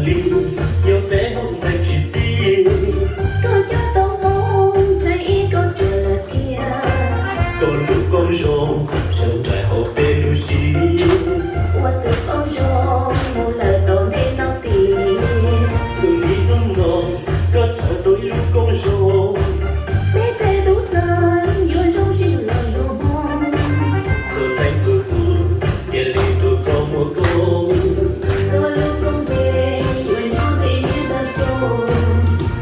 Li, nyob peb Hmoob ntxhais tsis txij, koj coj tau Hmoob ntxhais ib kauj ruam tiag, koj lub koob zoo, sawv nraim hauv peb lub siab, ua tus koob zoo mus lawm tom ntej no tim, tus hnub no, koj tau ib lub koob zoo, peb tej tub txawj yuav zoo sib los yuav hmoob, txhua leej txhua tus cia li rau koj muaj koob, koj lub koob npe yuav nyob ntev niaj ntau xyoo,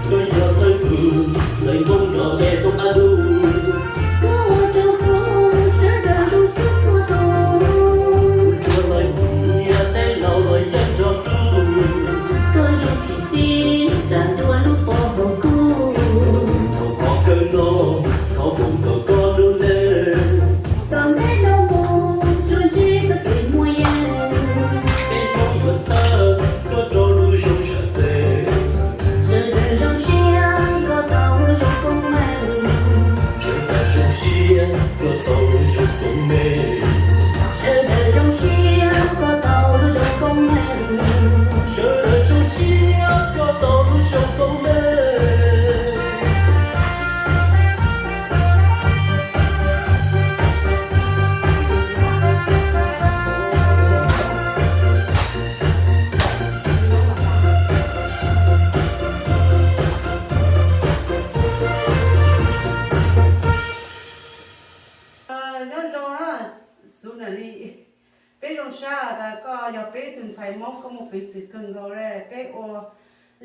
koj yog thawj tus ntxhais Hmoob nrog peb Hmoob qab ntuj, koj ua rau Hmoob sawv daws zoo siab txhua tus, txhua leej txhua tus, teb laus los yeej nrog hlub, koj zoo txim txiv tag ntua lub pov hauv kuv, thaum qhov kawg no thov foom kom koj lub neej, tom ntej no mus tsuas ntsib koj tus muaj yeej, peb Hmoob yuav txhawb koj rau lub zoo sam xeeb, sawv daws zoo siab koj tau lub zoo koob meej, sawv daws zoo siab koj tau lub zoo koob meej, sawv daws zoo siab koj tau lub zoo koob meej, sawv daws zoo siab koj tau lub zoo koob meej. Nyob zoo na, xub na li, peb zoo siab tas koj yog peb tus ntxhais Hmoob, koj muaj peev xwm kawg nkaus li. Peb ua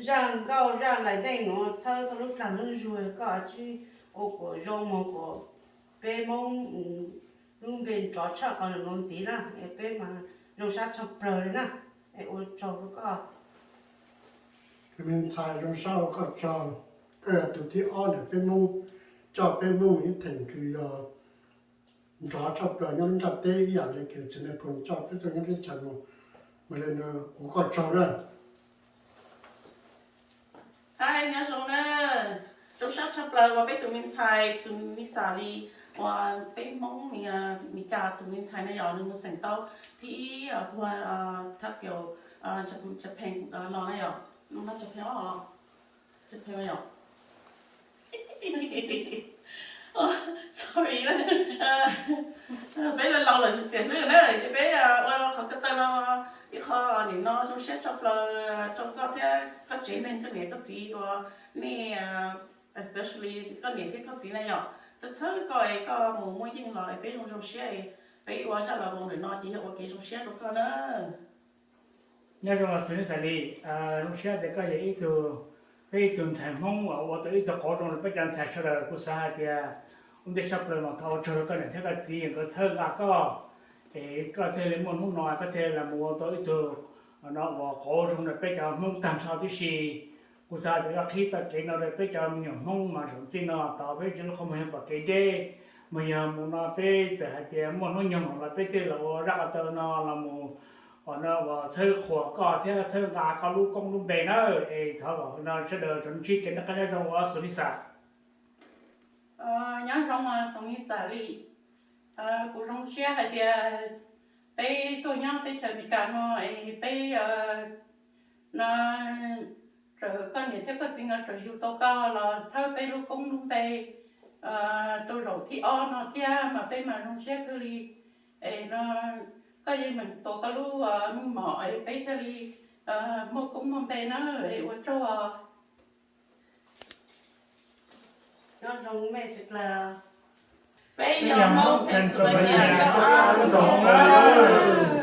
zaj nkauj zaj lais neej no txhawb koj lub plag lub zug, koj tsis ua kom zoo mog, kom peb Hmoob lub npe nrov tshaj qhov no ntxiv na, es peb mas zoo siab tshaj plaws li na, es ua tsaug rau koj. Me ntxhais zoo siab ua koj tsaug, koj yog tus thib ob ntawm peb Hmoob coj peb Hmoob ib theem kws yog nrov tshaj plaws nyob lub ntiaj teb ib yam li kws txiv Nais Phoo coj peb tuaj nyob teb chaws no, mas li no ua koj tsaug na. Hi, nyob zoo na, zoo siab tshaj plaws uas peb tus me ntxhais Xus Nis Xas Lis uas peb Hmoob Mes Kas tus me ntxhais na yom, nws mus xeem tau thib ib puag Tokyo, Japan no na yom, no Japan os, Japan yom. Sorry, peb laus laus lawm xiam hlwb na, peb ua qhov ko taw no ib qho nim no zoo siab tshaj plaws rau koj thiab koj tsev neeg, koj niam koj txiv uas nej, especially koj niam thiab koj txiv na yom, txhawb txhawb koj es koj mus muaj yeej los es peb zoo zoo siab es peb ua zaj lus ntawm no ces yog ua kev zoo siab rau koj na. Nyob zoo Xus Nis Xas Lis, zoo siab tias koj yog ib tug, peb ib tug ntxhais Hmoob uas ua tau ib tug qauv zoo rau peb cov ntxhais sawv daws. Kuv xav hais tias ua ntej tshaj plaws mas thov ua tsaug rau koj niam thiab koj txiv nkawd txhawb nqa koj, es koj thiaj li muaj hnub no koj thiaj li mus ua tau ib tug no uas qauv zoo rau peb cov Hmoob tag nrho tib si. Kuv xav tias koj qhib tau kev no rau peb cov me nyuam Hmoob mas zaum txij no tau peb cov lub qhov muag yog pom kev deb, mas yog mus no peb txawm hais tias muaj hnub nyoog los peb thiaj los ua zaj ko taw no los mus uas no uas txhawb qhuas koj thiab txhawb nqa koj lub koob lub npe na. Es thov kom no sawv daws tsuas ntsib kev noj qab nyob zoo ua Xus Nis Xas. Nyob zoo Xus Nis Xas Lis, kuv zoo siab hais tias peb tuaj nyob teb chaws Amelikas no es peb no txawm koj niam thiab koj txiv nkawd txawm yug tau koj los txhawb peb lub koob lub npe rau zaum thib ob no thiab mas peb mas zoo siab kawg li. Es no koj yeej meem tuav koj lub meej mom es peb thiaj li muaj koob muaj npe na, es ua tsaug os. Nyob zoo mej sawv daws. Peb yog Hmoob Pennsylvania nyob Amelikas.